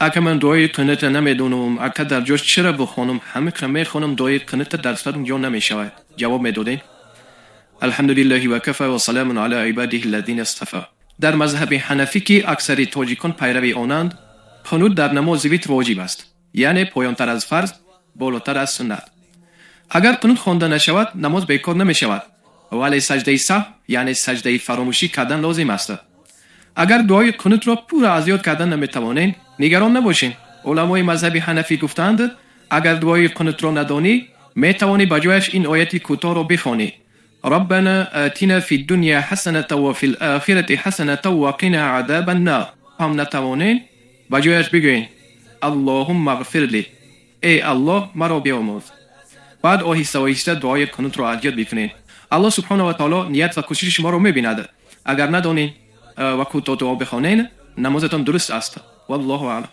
Ака, ман дуои қунута намедонам. Ака, дар ҷош чира бихонам? Ҳамиқа мехонам, дуои қунута дар сарам ҷо намешавад. Ҷавоб медодем: الحمد لله وكفى وسلام على عباده الذين اصطفى. Дар мазҳаби ҳанафӣ, ки аксари тоҷикон пайрави онанд, қунут дар намози витр воҷиб аст, яъне поёнтар аз фарз, болотар аз суннат. Агар қунут хонда нашавад, намоз бекор намешавад, вале саҷдаи саҳв, яъне саҷдаи фаромӯшӣ кардан лозим аст. Агар дуои қунутро пурра аз ёд кардан наметавонед, нигарон набошед. Уламои мазҳаби ҳанафӣ гуфтаанд, агар дуои қунутро надонӣ, метавонӣ ба ҷояш ин ояти кӯтоҳро бихонӣ: ربنا آتنا في الدنيا حسنة وفي الآخرة حسنة وقنا عذاب النار. Ҳам натавонед, ба ҷояш бигӯед: اللهم اغفر لي, эй Аллоҳ, маро биомӯз. Баъд оҳиста оҳиста дуои қунутро аз ёд бикунед. Аллоҳ субҳонаҳу ва таоло ният ва кӯшиши шуморо мебинад. Агар надонед ва кӯтоҳ дуо бихонед, намозатон дуруст аст. والله أعلم.